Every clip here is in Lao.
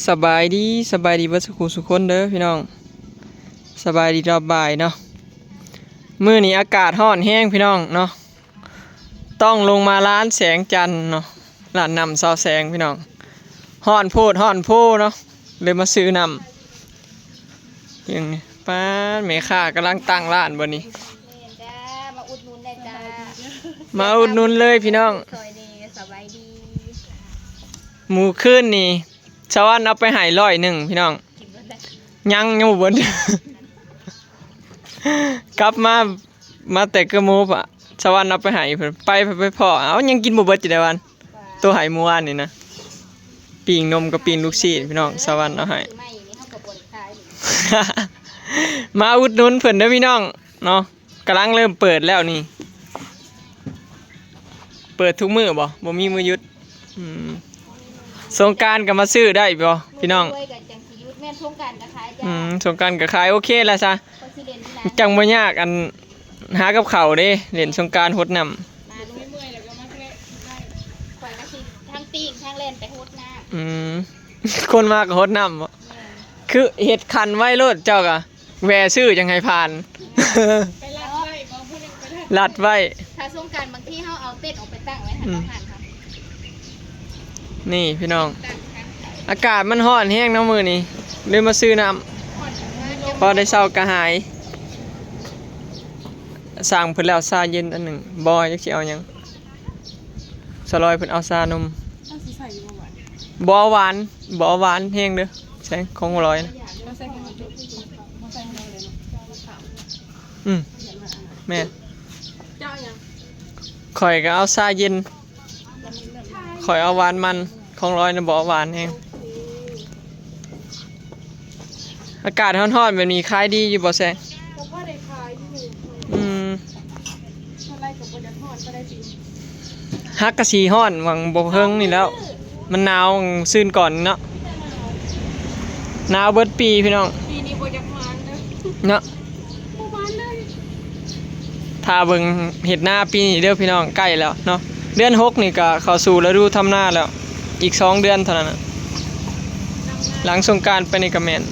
ສະບາຍດີ ສະບາຍດີເບິດສູ່ຄູ່ສູ່ຄົນເດີພີ່ນ້ອງ. ສະບາຍດີຕອນບ່າຍເນາະ. ມື້ນີ້ອາກາດຮ້ອນແຮງພີ່ນ້ອງເນາະ. ຕ້ອງລົງມາລານແສງຈັນເນາະ, ລານນ້ຳຊາວແສງພີ່ນ້ອງ. ຮ້ອນໂພດຮ້ອນໂພເນາະ, ເລີຍມາຊື້ນ້ຳ. ຫຍັງນີ້ ປ້າດ ແມ່ຄ້າກຳລັງຕັ້ງລານບໍ່ນີ້? ແມ່ນຈ້າ ມາອຸດໜູນແດ່ຈ້າ. ມາອຸດໜູນເລີຍພີ່ນ້ອງ. ຊ່ອຍແດ່ ສະບາຍດີ. ມື້ຄືນນີ້ ສະຫວັນເອົາໄປໃຫ້ຮ້ອຍໜຶ່ງພີ່ນ້ອງ. ກິນເບິດແລ້ວ? ຍັງ ຍັງບໍ່ເບິດ. ກັບມາ ມາແຕ່ເກືອໂມພະ ສະຫວັນເອົາໄປໃຫ້ເພິ່ນ ໄປ ໄປ ໄປພໍ້ ເອົາ ຍັງກິນບໍ່ເບິດຢູ່ໃດຫວັນ. ໂຕໃຫ້ມື້ວານນີ້ນະ ປີ້ງນົມກັບປີ້ງລູກຊີ້ນພີ່ນ້ອງ ສະຫວັນເອົາໃຫ້. ມາອຸດໜູນເພິ່ນເດີພີ່ນ້ອງເນາະ. ກຳລັງເລີ່ມເປີດແລ້ວນີ້. ເປີດທຸກມື້ບໍ່? ບໍ່ມີມື້ຢຸດ. ອືມ ສົງການກໍມາຊື້ໄດ້ບໍ່ພີ່ນ້ອງ? ໂດຍ ກໍຈັ່ງຊິຢຸດ. ແມ່ນ ສົງການກໍຂາຍຈ້າ. ອືມ ສົງການກໍຂາຍ ໂອເຄລະຊະ. ຈັ່ງບໍ່ຍາກ ອັນ ຫາກັບເຂົ້າເດ້ ຫຼິ້ນສົງການຫົດນ້ຳ. ມາລູກ ຂ້ອຍກໍຊິທັງປີ້ງທັງແລ່ນໄປຫົດນ້ຳ. ອືມ ຄົນມາກໍຫົດນ້ຳບໍ່? ແມ່ນ. ຄືເຮັດຄັນໄວ້ໂລດ ເຈົ້າກໍແວ່ຊື້ຈັ່ງໃຫ້ຜ່ານ. ໄປລັດໄວ້ບໍ່? ຜູ້ໜຶ່ງໄປລັດ ລັດໄວ້. ຖ້າສົງການບາງທີເຮົາເອົາເຕັນອອກໄປຕັ້ງໄວ້ຫັ້ນ ອືມ ເນາະ ຮ້ານເຮົາ. ນີ້ພີ່ນ້ອງ ຕັ້ງ ຕັ້ງໄວ້. ອາກາດມັນຮ້ອນແຮງເນາະມື້ນີ້ ເລີຍມາຊື້ນ້ຳ ພໍໄດ້ເຊົາກະຫາຍ. ສັ່ງເພິ່ນແລ້ວຊາເຢັນອັນໜຶ່ງ ບໍ່ຈັກຊິເອົາຫຍັງ. ສາວລອຍເພິ່ນເອົາຊານົມ. ເຮົາຊິໃສ່ຢູ່ບໍ່ຫວານ? ບໍ່ເອົາຫວານ ບໍ່ເອົາຫວານແຮງເດີ ແສງຂອງລອຍນະ. ເຮົາໃສ່ຂອງ ອືມ ແມ່ນ. ເຈົ້າຫຍັງ? ຂ້ອຍກໍເອົາຊາເຢັນ. ຂ້ອຍເອົາຫວານມັນ ຂອງລອຍນະບໍ່ເອົາຫວານແຮງ. ອາກາດຮ້ອນໆແບບນີ້ຂາຍດີຢູ່ບໍ່ແຊງ? ກໍພໍໄດ້ຂາຍຢູ່. ອືມ ສ່ວນຫຼາຍກໍບໍ່ຢາກຮ້ອນປານໃດປີນີ້. ຫາກະຊິຮ້ອນຫວ່າງບໍ່ເຮິງນີ້ແລ້ວ ມັນໜາວຫວ່າງຊືນກ່ອນເນາະ. ໜາວເບິດປີພີ່ນ້ອງ. ປີນີ້ບໍ່ຢາກໝານເດີ ເນາະ. ບໍ່ໝານເລີຍ. ຖ້າເບິ່ງເຮັດນາປີນີ້ເດີພີ່ນ້ອງ ໃກ້ແລ້ວເນາະ. ເດືອນຫົກນີ້ກໍເຂົ້າສູ່ລະດູທຳນາແລ້ວ ອີກສອງເດືອນເທົ່ານັ້ນນະ. ຫຼັງສົງການໄປນີ້ກໍແມ່ນ.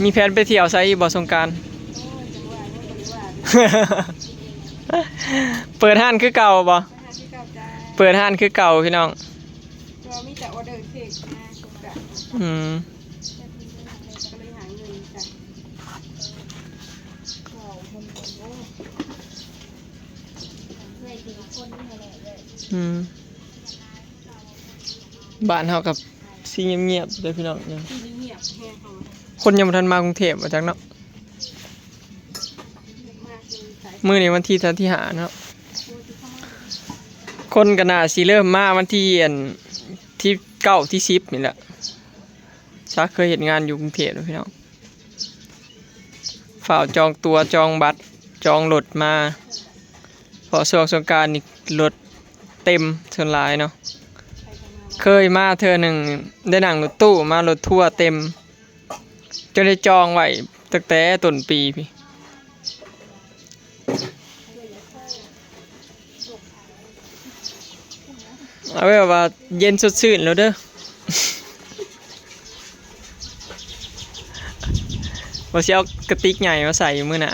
ມີແຜນໄປທ່ຽວໃສອີກບໍ່ສົງການ? ໂອ້ຍ ຈັງຫວະນີ້ບໍ່ໄດ້ວ່າເດີ. ເປີດຮ້ານຄືເກົ່າບໍ່? ເປີດຮ້ານຄືເກົ່າຈ້າ. ເປີດຮ້ານຄືເກົ່າພີ່ນ້ອງ. ແຕ່ວ່າມີແຕ່ອໍເດີເຄັກນະ ສົງການ. ອືມ ກໍເລີຍຫາເງິນຈ້າ. ອືມ ບ້ານເຮົາກໍຊິງຽບໆເດີພີ່ນ້ອງ. ງຽບແຮງເຮົາ ຄົນຍັງບໍ່ທັນມາກຸງເທບວ່າຈັກເນາະ. ມື້ນີ້ວັນທີເທົ່າໃດ ທີຫ້າເນາະ. ຄົນກໍໜ້າຊິເລີ່ມມາວັນທີ ອັນ ທີເກົ້າ ທີສິບນີ້ແຫຼະ. ຊາເຄີຍເຮັດງານຢູ່ກຸງເທບເນາະພີ່ນ້ອງ. ຟ້າວຈອງຕົ໋ວ ຈອງບັດ ຈອງລົດມາ ເພາະຊ່ວງສົງການນີ້ລົດເຕັມສ່ວນຫຼາຍເນາະ. ເຄີຍມາເທື່ອໜຶ່ງ ໄດ້ນັ່ງລົດຕູ້ມາ ລົດທົວເຕັມ ຈົນໄດ້ຈອງໄວ້ຕັ້ງແຕ່ຕົ້ນປີພີ້. ເອົາແບບວ່າເຢັນສົດຊື່ນໂລດເດີ. ວ່າຊິເອົາກະຕິກໃຫຍ່ມາໃສ່ມື້ໜ້າ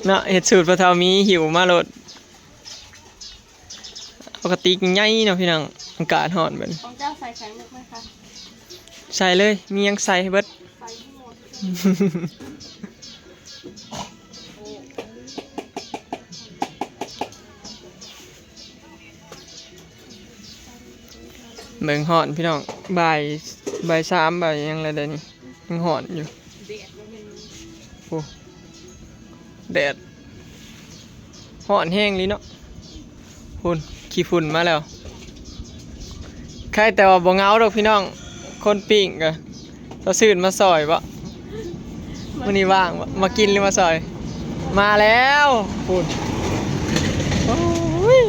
ເນາະ, ເຮັດສູດພໍ່ເຖົ້າມີ ຫິ້ວມາໂລດ. ເອົາກະຕິກໃຫຍ່ເນາະພີ່ນ້ອງ, ອາກາດຮ້ອນເບິ່ງ. ຂອງເຈົ້າໃສ່ໄຂ່ມຸກໄໝຄະ? ໃສ່ເລີຍ, ມີຫຍັງໃສ່ໃຫ້ເບິດ. ເບິ່ງຮ້ອນພີ່ນ້ອງ, ບ່າຍ ບ່າຍສາມ ບ່າຍຫຍັງແລ້ວເດນີ້, ຍັງຮ້ອນຢູ່. ໂອ້ ແດດ ຮ້ອນແຮງອີ່ຫຼີເນາະ. ພຸ້ນ ຂີ້ຝຸ່ນມາແລ້ວ. ໃຄແຕ່ວ່າບໍ່ເຫງົາດອກພີ່ນ້ອງ, ຄົນປີ້ງກະຊາວຊື່ນມາຊ່ອຍບໍ? ມື້ນີ້ວ່າງບໍ? ມາກິນຫຼືມາຊ່ອຍ? ມາແລ້ວ ພຸ້ນ. ໂອ້ຍ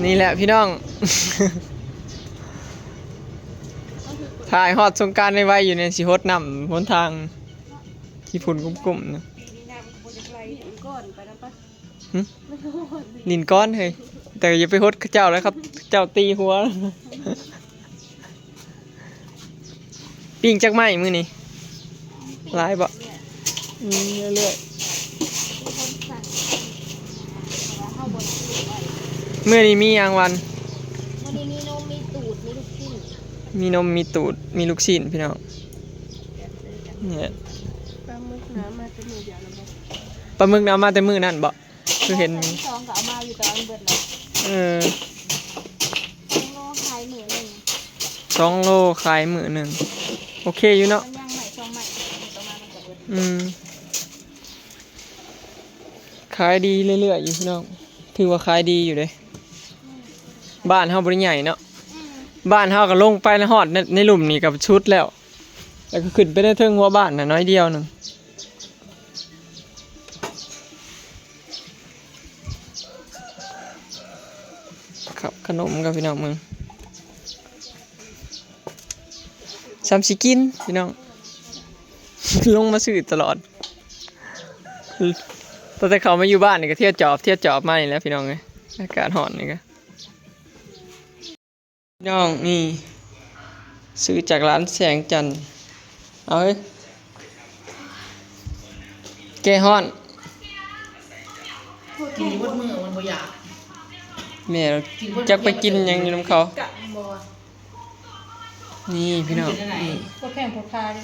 ນີ້ແຫຼະພີ່ນ້ອງ, ຖ່າຍຮອດສົງການໄວໆຢູ່ນີ້ ຊິຫົດນ້ຳຫົນທາງ. ຂີ້ຝຸ່ນກຸ້ມໆນະ. ປີນີ້ນ້ຳກໍບໍ່ຢາກໄຫຼ. ກ່ອນໄປນຳປະ. ຫຶ? ຫຼິ້ນກ້ອນເຮີ້ຍ ແຕ່ຢ່າໄປຫົດເຂົາເຈົ້າເດີ ເຂົາເຈົ້າຕີຫົວ. ປີ້ງຈັກໄມ້ມື້ນີ້? ຫຼາຍບໍ່? ອືມ ເລື້ອຍໆ. ມື້ນີ້ມີຫຍັງວັນ? ມື້ນີ້ມີນົມ ມີຕູດ ມີລູກຊີ້ນ. ມີນົມ ມີຕູດ ມີລູກຊີ້ນ ພີ່ນ້ອງ. ນີ້ແຫຼະ ປາໝຶກນະ ເອົາມາແຕ່ມື້ດຽວນັ້ນບໍ່? ປາໝຶກນະ ເອົາມາແຕ່ມື້ນັ້ນບໍ່? ຄືເຫັນ ສອງກະເອົາມາຢູ່ ແຕ່ວ່າມັນເບິດແລ້ວ. ເອີ ສອງໂລຂາຍມື້ໜຶ່ງ ສອງໂລຂາຍມື້ໜຶ່ງ ໂອເຄຢູ່ເນາະ. ມັນຍັງໄມ້ສອງໄມ້ ເອົາມາມັນກະເບິດ. ອືມ ຂາຍດີເລື້ອຍໆຢູ່ ພີ່ນ້ອງ ຖືວ່າຂາຍດີຢູ່ເດ້. ບ້ານເຮົາບໍ່ໄດ້ໃຫຍ່ເນາະ. ອືມ ບ້ານເຮົາກະລົງໄປຮອດໃນ ໃນລຸ່ມນີ້ກະສຸດແລ້ວ ແລ້ວກະຂຶ້ນໄປໃນເທິງຫົວບ້ານນະ ໜ້ອຍດຽວໜຶ່ງ. ຄັບ ຂະໜົມກັບພີ່ນ້ອງເບິ່ງ ສ່ຳຊິກິນພີ່ນ້ອງ ລົງມາຊື້ຕະຫຼອດ. ຕັ້ງແຕ່ເຂົ້າມາຢູ່ບ້ານນີ້ກະທຽວຈອບ ທຽວຈອບມານີ້ແຫຼະ ພີ່ນ້ອງເອີຍ. ອາກາດຮ້ອນນີ້ກະ ພີ່ນ້ອງ ນີ້ ຊື້ຈາກຮ້ານແສງຈັນ. ເອົາເຮີ້ຍ ແກ້ຮ້ອນ. ກິນເບິດມື້ມັນບໍ່ຢາກ ແມ່ ກິນເບິດ ຈັກໄປກິນຫຍັງຢູ່ນຳເຂົາ. ນີ້ພີ່ນ້ອງ ນີ້ ປວດແຂ້ງປວດຂາເດ້.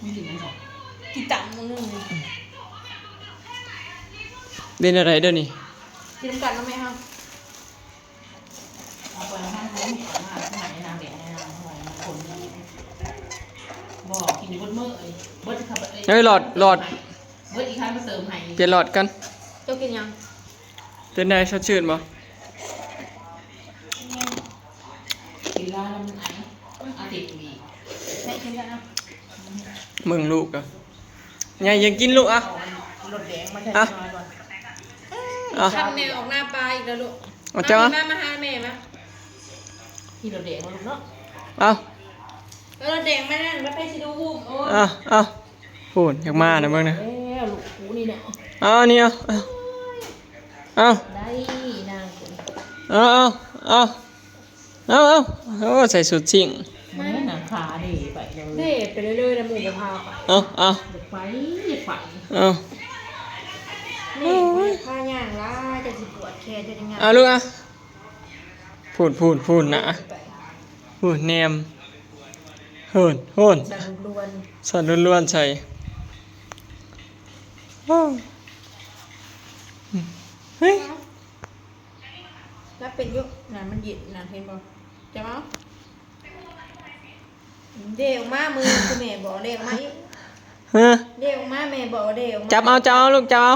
ມັນກິນຫຍັງຊະ? ກິນຕຳບັກໜຶ່ງ. ເປັນແນວໃດເດີນີ້? ກິນນຳກັນນະແມ່ເຮົາ. ເອົາໄປໃຫ້ເຂົາ ເອົາມາໃຫ້ນາງແດງ ໃຫ້ນາງ ໃຫ້ນາງຄົນ. ບໍ່ ກິນຢູ່ເບິດມື້ ເບິດຄັບ. ເອີຍ ຫຼອດ ຫຼອດ ເບິດອີກຄັນມາເຕີມໃຫ້. ປ່ຽນຫຼອດກັນ. ເຈົ້າກິນຫຍັງ? ເປັນໃດ ສົດຊື່ນບໍ່? ກິນລາວແລ້ວມັນໄອ ອາທິດນີ້ ໃຫ້ກິນແລ້ວນະ. ເບິ່ງລູກກະ ຍາຍຢາກກິນລູກ ອະ ລົດແດງມາໃສ່ ອະ ໜ້ອຍກ່ອນ. ເອົາ ຄຳແມ່ອອກໜ້າປາອີກແລ້ວລູກ. ເອົາ ເອົາ ມາ ມາຫາແມ່ມາ. ຂີ່ລົດແດງມາລູກເນາະ. ເອົາ ເອົາລົດແດງມານັ້ນ ມາໃຜຊິດູຮູບ. ໂອ້ຍ ເອົາ ເອົາ ພຸ້ນ ຢາກມານະເບິ່ງນະ. ເອົາລູກກູນີ້ນະ. ເອົາ ນີ້ ເອົາ ເອົາ ເອົາ ໄດ້ນາງ. ເອົາ ເອົາ ເອົາ ເອົາ ເອົາ ໂອ້ ໃສ່ຊຸດຊິງ. ມັນໜັງຄາເດ້ໄປເລີຍ ເດ້ໄປເລື້ອຍໆ ແລ້ວໝູ່ບໍ່ພາໄປ. ເອົາ ເອົາ ໄປ ໄປ. ເອົາ ແມ່ ໂອ້ຍ ພາຍ່າງຫຼາຍ ຈະຊິປວດແຂນ ຈະໄດ້ຍ່າງ. ເອົາລູກ ເອົາ ພຸ້ນ ພຸ້ນ ພຸ້ນນະ ພຸ້ນແນມ ໂຫນ ໂຫນ ສັ່ນລວນໆ ສັ່ນລວນໆໃສ່. ວ້າວ ເຮີ້ຍ ຈັບເປັນຢູ່ ນ້ຳມັນເຢັນນະ ເຫັນບໍ່? ຈັບເອົາ ເດອອກມາ ມືຄືແມ່ບອກ ເດອອກມາອີກ. ເຮີ້ຍ ເດອອກມາ ແມ່ບອກວ່າເດອອກມາ. ຈັບເອົາ ຈັບເອົາລູກ ຈັບເອົາ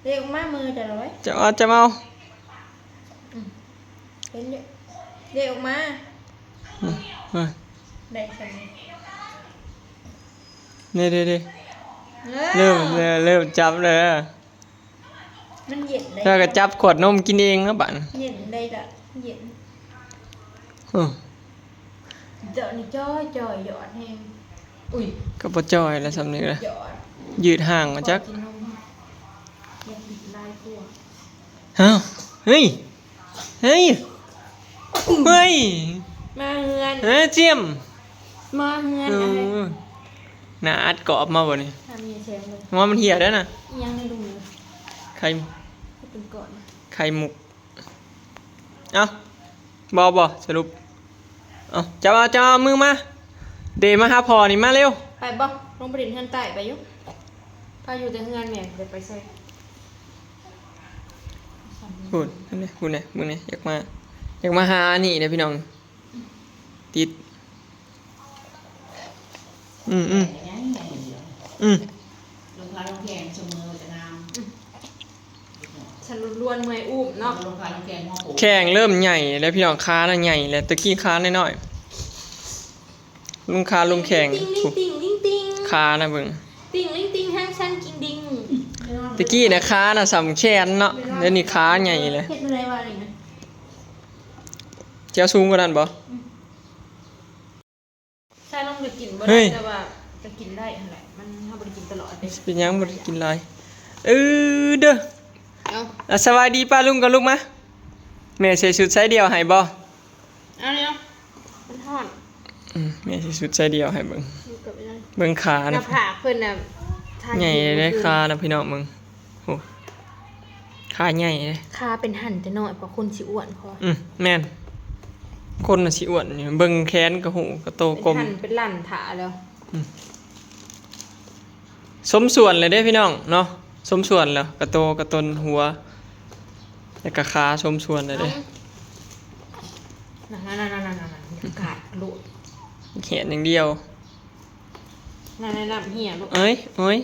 ເດອອກມາ ມືຈະລອຍ. ຈັບເອົາ ຈັບເອົາ. ອືມ ເຫັນຢູ່ ເດອອກມາ. ອືມ ເອີ ໄດ້ຊັ້ນນີ້ ເດ ເດ ເດ ເອີ ເລີ່ມ ເລີ່ມຈັບແລ້ວ. ມັນເຢັນໄດ໋ ແລ້ວກະຈັບຂວດນົມກິນເອງເນາະບາດນີ້. ເຢັນໄດ໋ລະ ເຢັນ. ເອີ ດອກນີ້ຈ່ອຍໆ ຢອດແຮງ. ອຸ້ຍ ກະບໍ່ຈ່ອຍລະ ສ່ຳນີ້ລະ ຢອດ ຢືດຫ່າງມາຈັກ. ຢາກກິນນົມ ຢາກກິນຫຼາຍກວ່າ. ເອົ້າ ເຮີ້ຍ ເຮີ້ຍ ເຮີ້ຍ ມາເຮືອນ ເຮີ້ຍ ຈຽມ ມາເຮືອນ. ເອີ ນະ ອັດກອບມາບໍ່ນີ້? ທຳແຊງເລີຍ ວ່າມັນເຫ່ຍແລ້ວນະ. ອີຫຍັງໃນລຸງ? ໄຂ່ ເປັນກ້ອນ ໄຂ່ມຸກ. ເອົ້າ ບໍ່ ບໍ່ ສະຫຼຸບ. ເອົ້າ ຈັບເອົາ ຈັບເອົາ ມືມາ ເດ ມາຫາພໍ່ນີ້ ມາເລັວ. ໄປບໍ່? ລົງໄປຫຼິ້ນເຮືອນໃຕ້ ໄປຢູ່. ພາຢູ່ແຕ່ເຮືອນແມ່ ບໍ່ໄດ້ໄປໃສ. ພຸ້ນ ພຸ້ນເດ້ ພຸ້ນເດ້ ເບິ່ງເດ້ ຢາກມາ ຢາກມາຫາອັນນີ້ເດ້ພີ່ນ້ອງ ຕິດ. ອືມ ອືມ ອືມ ລົງຄາລົງແຂ່ງສະເໝີຈະງາມ. ຊັ້ນລວນໆ ເມື່ອຍອູ້ມເນາະ. ແຂ້ງເລີ່ມໃຫຍ່ແລ້ວພີ່ນ້ອງ ຂານະໃຫຍ່ແລ້ວ ແຕ່ກີ້ຂານ້ອຍໆ. ລົງຄາລົງແຂ່ງ ຕິງ ຕິງ ຕິງ ຕິງ ຂານະເບິ່ງ ຕິງ ຕິງ ຕິງ ຫາງຊັ້ນກິງດິງ. ແຕ່ກີ້ນະ ຂານະສ່ຳແຂນເນາະ ດຽວນີ້ຂາໃຫຍ່ແລ້ວ. ເຮັດແນວໃດວະນີ້ນະ? ຊິເອົາສູງກວ່ານັ້ນບໍ່? ອືມ ຊານົມກະກິນບໍ່ໄດ້ ເຮີ້ຍ ແຕ່ວ່າກະກິນໄດ້ຫັ້ນແຫຼະ ມັນ ເຮົາບໍ່ໄດ້ກິນຕະຫຼອດເດ້. ເປັນຫຍັງບໍ່ໄດ້ກິນຫຼາຍ? ເອີ ເດີ ເອົາ ອ່ະ ສະບາຍດີປ້າລຸງກ່ອນ ລຸກມາ. ແມ່ໃສ່ຊຸດສາຍດ່ຽວໃຫ້ບໍ່? ເອົາແນວ ມັນຮ້ອນ. ອືມ ແມ່ໃສ່ຊຸດສາຍດ່ຽວໃຫ້ເບິ່ງ. ເບິ່ງຂານະ ໜ້າຜາກເພິ່ນນະ ໃຫຍ່ເດ້ ຂານະ ພີ່ນ້ອງເບິ່ງ. ໂອ້ ຂາໃຫຍ່ເດ້ ຂາເປັນຫັ້ນແຕ່ນ້ອຍ ເພາະຄົນຊິອ້ວນພໍ. ອືມ ແມ່ນ ຄົນນະຊິອ້ວນ. ເບິ່ງແຂນກະຮູ້ ກະໂຕກົມ ເປັນຫັ້ນເປັນຫຼັ້ນຖ້າແລ້ວ. ອືມ ສົມສ່ວນແລ້ວເດ້ພີ່ນ້ອງເນາະ ສົມສ່ວນແລ້ວ ກະໂຕກະຕົນຫົວ ແລ້ວກະຂາສົມສ່ວນແລ້ວເດ້. ນັ້ນໆໆໆໆ ກາດໂລດ ແຂນຢ່າງດຽວ. ນັ້ນໆໆ ເຫ້ຍລູກ ເອີຍ ເອີຍ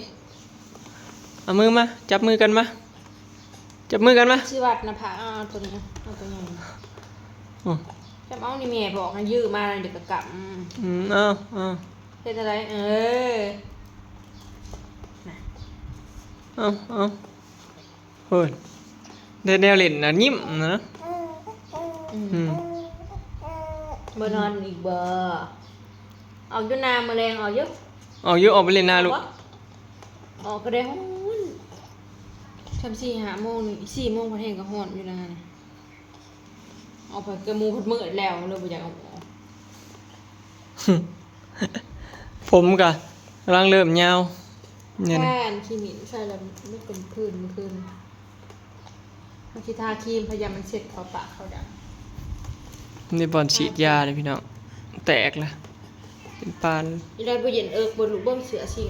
ເອົາມືມາ ຈັບມືກັນມາ ຈັບມືກັນມາ. ຊິວັດໜ້າຜາກ ເອົາ ເອົາໂຕນີ້ ເອົາໂຕໃຫຍ່. ອືມ ຈັບເອົານີ້ ແມ່ບອກໃຫ້ຢືມມາ ດຽວກະກຳ. ອືມ ເອົາ ເອົາ ເຮັດຈັ່ງໃດ? ເອີ ນະ ເອົາ ເອົາ ເຮີ້ຍ ໄດ້ແນວຫຼິ້ນນະ ຍິ້ມນະ. ອືມ ອືມ ບໍ່ນອນອີກບໍ່? ອອກຢູ່ນາ ມື້ແລງອອກຢູ່ ອອກຢູ່ ອອກໄປຫຼິ້ນນາລູກ. ອອກກະໄດ້ຮ້ອນ ຊ່ຳສີ່ຫ້າໂມງນີ້ ສີ່ໂມງພັດແຮງກະຮ້ອນຢູ່ນານະ. ອອກໄປກະໝູ່ພັດມືດແລ້ວ ເລີຍບໍ່ຢາກອອກ. ຜົມກະກຳລັງເລີ່ມຍາວນີ້ນະ ແມ່ນ ຂີ້ໝິ່ນໃສ່ແລ້ວ ມັນເປັນຜື່ນມື້ຄືນ. ເຮົາຊິທາຄຣີມ ພະຍາຍາມມັນເຊັດເຂົ້າປາກເຂົ້າດັງ. ນີ້ບ່ອນສີດຢາເດ້ພີ່ນ້ອງ ແຕກລະ ເປັນປານ. ອີໄລບໍ່ເຢັນເອິກບໍ່ລູກ ເບິ່ງເສື້ອຊິງ.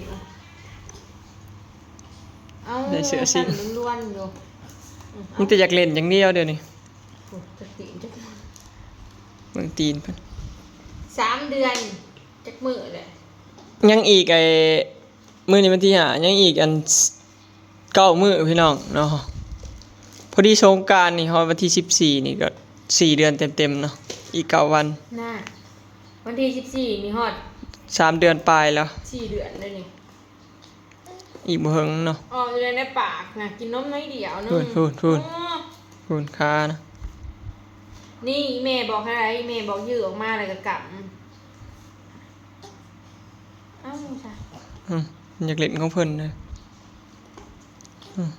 ເອົາ ໄດ້ເສື້ອຊິງ ສັ່ນລວນໆຢູ່. ອືມ ມີແຕ່ຢາກຫຼິ້ນຢ່າງດຽວດຽວນີ້. ໂອ້ ຈັກຕີນຈັກມື ເບິ່ງຕີນເພິ່ນ. ສາມເດືອນຈັກມື້ແຫຼະ ຍັງອີກ ໄອ້ ມື້ນີ້ວັນທີຫ້າ ຍັງອີກອັນ ເກົ້າມື້ພີ່ນ້ອງເນາະ. ພໍດີສົງການນີ້ຮອດວັນທີສິບສີ່ນີ້ກະສີ່ເດືອນເຕັມໆເນາະ ອີກເກົ້າວັນ. ນະ ວັນທີສິບສີ່ນີ້ຮອດສາມເດືອນປາຍແລ້ວ ສີ່ເດືອນເລີຍນີ້. ອີກບໍ່ເຫິງເນາະ ອອກຢູ່ໃນປາກນະ ກິນນົມໜ້ອຍດຽວໜຶ່ງ. ພຸ້ນ ພຸ້ນ ພຸ້ນ ໂອ້ ພຸ້ນ ຄານະ. ນີ້ແມ່ບອກໃຫ້ ແມ່ບອກຢື້ອອກມາແລ້ວກະກຳ. ເອົ້າ ອືມ ຢາກຫຼິ້ນຂອງເພິ່ນເດ້. ອືມ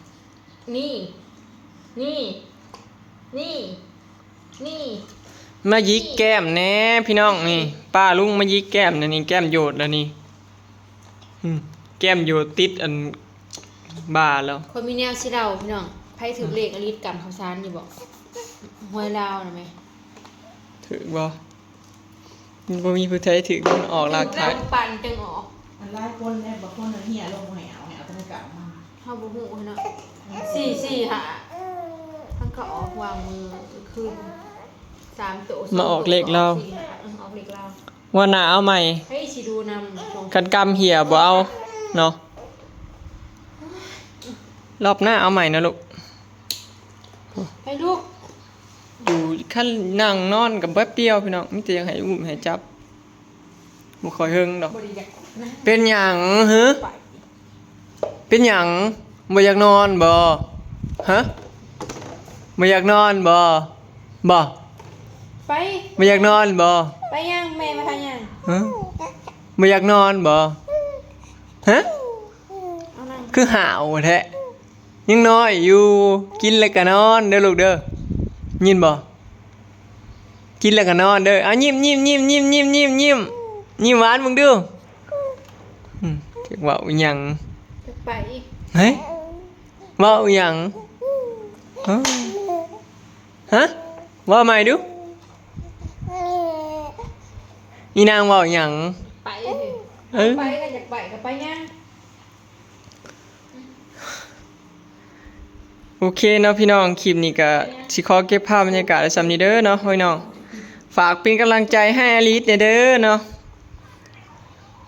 ນີ້ ນີ້ ນີ້ ນີ້ ມາຢິກແກ້ມແດ່ພີ່ນ້ອງນີ້ ປ້າລຸງມາຢິກແກ້ມແດ່ນີ້ ແກ້ມໂຢດແລ້ວນີ້. ອືມ ແກ້ມໂຢດຕິດອັນບ່າແລ້ວ. ຂ້ອຍມີແນວຊິເລົ່າພີ່ນ້ອງ ໃຜຖືກເລກອາລິດກຳເຂົ້າສານຢູ່ບໍ່? ຫວຍລາວນະແມ່ ຖືກບໍ່? ມັນບໍ່ມີຜູ້ໃດຖືກ ມັນອອກຫຼັກຖານ ແລ້ວປັນຈຶ່ງອອກ. ອັນຫຼາຍຄົນແຫຼະ ບາງຄົນເຮົຍລົງ ບໍ່ໃຫ້ເອົາ ໃຫ້ເອົາແຕ່ໃນກຳມາ. ເຮົາບໍ່ຮູ້ເນາະ ສີ່ ສີ່ ຫ້າ ມັນກະອອກຫວ່າງມື້ຄືນ ສາມໂຕ ມາອອກເລກລາວ ສີ່ ຫ້າ ອອກເລກລາວ. ງວດໜ້າເອົາໃໝ່ ໃຜຊິດູນຳ ຄັນກຳເຫ່ຍບໍ່ເອົາເນາະ ລອບໜ້າເອົາໃໝ່ນະລູກ. ໄປລູກ ຢູ່ ຄັນນັ່ງນອນກະແປັບດຽວພີ່ນ້ອງ ມີແຕ່ຢາກໃຫ້ອຸ້ມໃຫ້ຈັບ ບໍ່ຄ່ອຍເຫິງດອກ. ເປັນຫຍັງຫື? ເປັນຫຍັງ ບໍ່ຢາກນອນບໍ່? ຮະ ບໍ່ຢາກນອນບໍ່? ບໍ່ ໄປ ບໍ່ຢາກນອນບໍ່? ໄປຫຍັງ ແມ່ມາທາງຫຍັງ? ຮະ ບໍ່ຢາກນອນບໍ່? ຮະ ຄືຫ້າວແທ້. ຍັງນ້ອຍຢູ່ ກິນແລ້ວກະນອນເດີລູກເດີ ຍິນບໍ່? ກິນແລ້ວກະນອນເດີ. ອາ ຍິ້ມໆໆໆໆ ຍິ້ມ ຍິ້ມຫວານເບິ່ງດູ. ອືມ ຈັກເວົ້າອີ່ຫຍັງ ຈະໄປອີກ. ເຮີ້ຍ ເວົ້າອີ່ຫຍັງ? ຮະ ເວົ້າໃໝ່ດູ. ອີນາງເວົ້າອີ່ຫຍັງ? ໄປ ເອີ ໄປ ກະຢາກໄປ ກະໄປຫຍັງ? ໂອເຄເນາະພີ່ນ້ອງ ຄລິບນີ້ກະຊິຂໍເກັບພາບບັນຍາກາດໄວ້ຊ່ຳນີ້ເດີເນາະພີ່ນ້ອງ. ຝາກເປັນກຳລັງໃຈໃຫ້ອາລິດແດ່ເດີເນາະ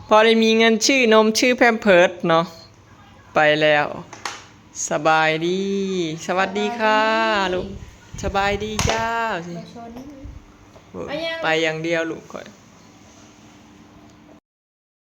ພໍໄດ້ມີເງິນຊື້ນົມຊື້ແພມເພີດເນາະ. ໄປແລ້ວ ສະບາຍດີ ສະຫວັດດີຄ່ະລູກ ສະບາຍດີຈ້າ. ໄປຊົນ ໄປຢ່າງດຽວລູກຂ້ອຍ.